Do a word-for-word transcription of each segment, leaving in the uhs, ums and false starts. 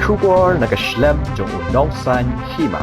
Khubor na ka shlem jong u nongsan hima.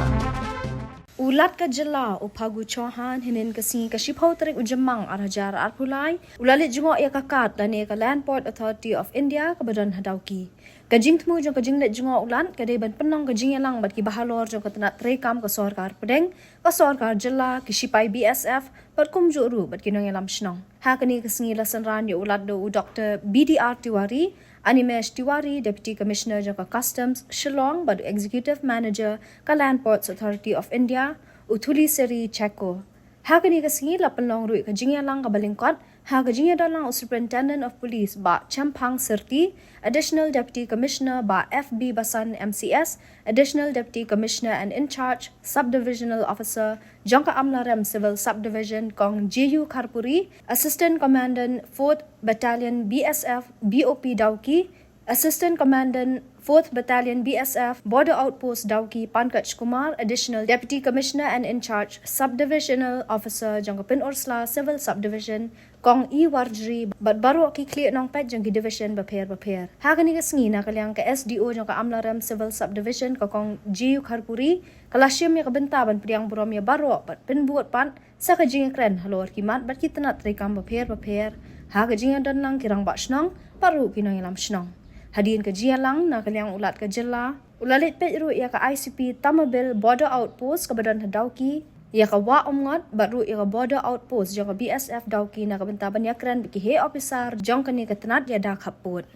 U Lat ka Jylla u Phagu Chauhan hynnin ka sngi ka shiphew tarik u Jymmang ar hajar arphew lai u la leit jngoh ïa ka kad lane ka Land Port Authority of India kaba don ha Dawki. Ka jingthmu jong ka jingleit jngoh u Lat ka dei ban pynlong ka jingïalang bad kiba halor jong ka tnat treikam ka sorkar pdeng, ka sorkar jylla, ki shipai B S F bad kumjuh ruh bad ki nongïalam shnong. Ha kane ka sngi la synran ïa u Lat da u Doctor B D R Tiwari, Animesh Tiwari, Deputy Commissioner jong ka Customs Shillong bad u Executive Manager ka Land Ports Authority of India, u Thulisiri Chacko. Ha kane ka sngi la pynlong ruh ka jingïalang kaba lyngkot ha ka jingïadonlang u Superintendent of Police Bah Chemphang Syrti, Additional Deputy Commissioner Bah F B Basan M C S, Additional Deputy Commissioner and in charge Subdivisional Officer jong ka Amlarem Civil Subdivision Kong J U Kharpuri, Assistant Commandant fourth Battalion B S F B O P Dawki, Assistant Commandant fourth Battalion B S F Border Outpost Dawki Pankaj Kumar, Additional Deputy Commissioner and in charge Subdivisional Officer jong ka Pynursla Civil Subdivision Kong E Warjri bad baroh ki khlieh nongpeit jong ki division bapher bapher. Ha kane ka sngi na ka liang ka S D O jong ka Amlarem Civil Subdivision ka Kong J U Kharpuri ka la shim ïa ka bynta ban pdiang burom ïa baroh bad pynbud pat sa ka jingïakren halor ki mat bad ki tnat treikam bapher bapher ha ka jingïadonlang ki rangbah shnong bad ruh ki nongïalam shnong. Hadien ka jingïalang na ka liang u Lat ka Jylla u la leit peit ruh ïa ka I C P Tamabil Border Outpost kaba don ha Dawki, ïa ka Wah Umngot bad ruh ïa ka Border Outpost jong ka B S F Dawki na ka bynta ban ïakren bad ki heh ophisar jong kane ka tnat ïada khappud.